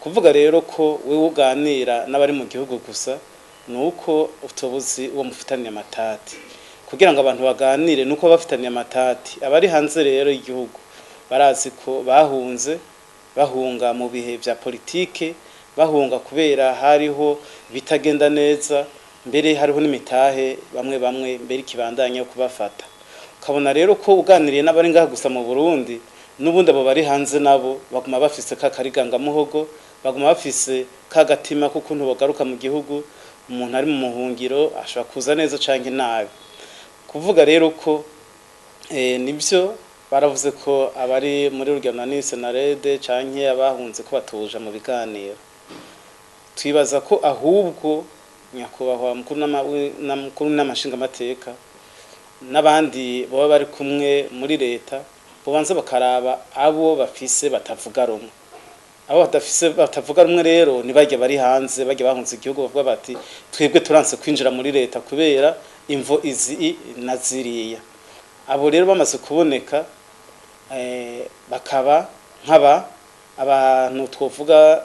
Kuvuga rero ko wewe uganira n'abari mu gihugu gusa, nuko utobuzi uwo mufitaniye amatati. Kugira ngo abantu baganire nuko bafitaniye amatati. Abari hanze rero y'igihugu barazi ko bahunze, bahunga mu bihe vya politike, bahunga kubera hariho bitagenda neza, mbere hariho n'imitahe bamwe bamwe mbere ikibandanya yo kubafata. Ukabona rero ko uganiriye n'abari ngaha gusa mu Burundi, n'ubundi abo bari hanze nabo baguma bafise ka karigangamuhogo, baguma bafise ka gatima k'ukuntu bogaruka mu gihugu. Umuntu ari mu muhungiro ashobora kuza neza canke nabi. Kuvuga rero ko nibyo baravuze ko abari muri rugendo Senarede canke abahunze ko batuja mu biganiro, twibaza ko ahubwo nyakubahwa mukuru n'amashingamateka n'abandi baba bari kumwe muri leta bobanza bakaraba abo bafise batavuga rumwe. Abo badafise batavuga rumwe rero ni barya bari hanze, barya bahunze igihugu, bavuga bati: "Twebwe turanse kwinjira muri leta kubera imvo izi na ziriya." Abo rero bamaze kuboneka, bakaba nk'aba abantu twovuga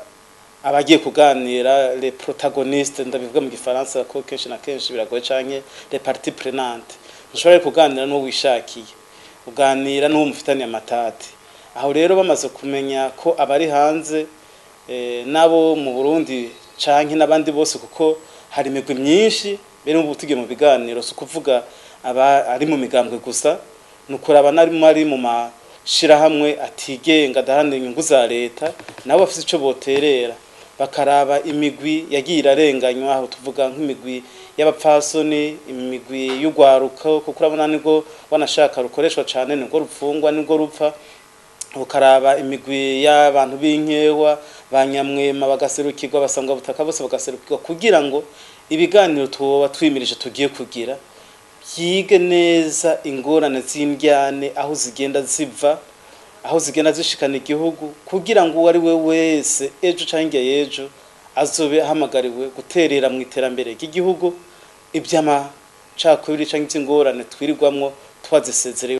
abagiye kuganira, les protagonistes, ndabivuga mu gifaransa ko kenshi na kenshi biragoye, canke les parties prenantes. Ntushobora kuganira n'uwo wishakiye, uganira n'uwo mufitaniye amatati. Aho rero bamaze kumenya ko abari hanze nabo mu Burundi canke n'abandi bose, kuko hari imigwi myinshi mbere n'ubu tugiye mu biganiro, si ukuvuga aba ari mu migambwe gusa, ni ukuraba n'arimo ari mu mashirahamwe atigenga adaharanira inyungu za leta, nabo bafise ico boterera, bakaraba imigwi yagiye irarenganywa. Aho tuvuga nk'imigwi y'abapfasoni, imigwi y'ugwaruka, kuko urabona nibwo wanashaka rukoreshwa cane, nibwo rupfungwa, nibwo rupfa. Ukaraba imigwi y'abantu b'inkewa, banyamwema bagaserukirwa, basangwa butaka bose bagaserukirwa, kugira ngo ibiganiro tuba twimirije tugiye kugira byige neza ingorane z'indyane, aho zigenda ziva, aho zigenda zishikana igihugu, kugira ngo uwo ari we wese ejo canke y'ejo azobe ahamagariwe guterera mu iterambere ry'igihugu, iby'amacakubiri canke iby'ingorane twirirwamwo twazisezereye.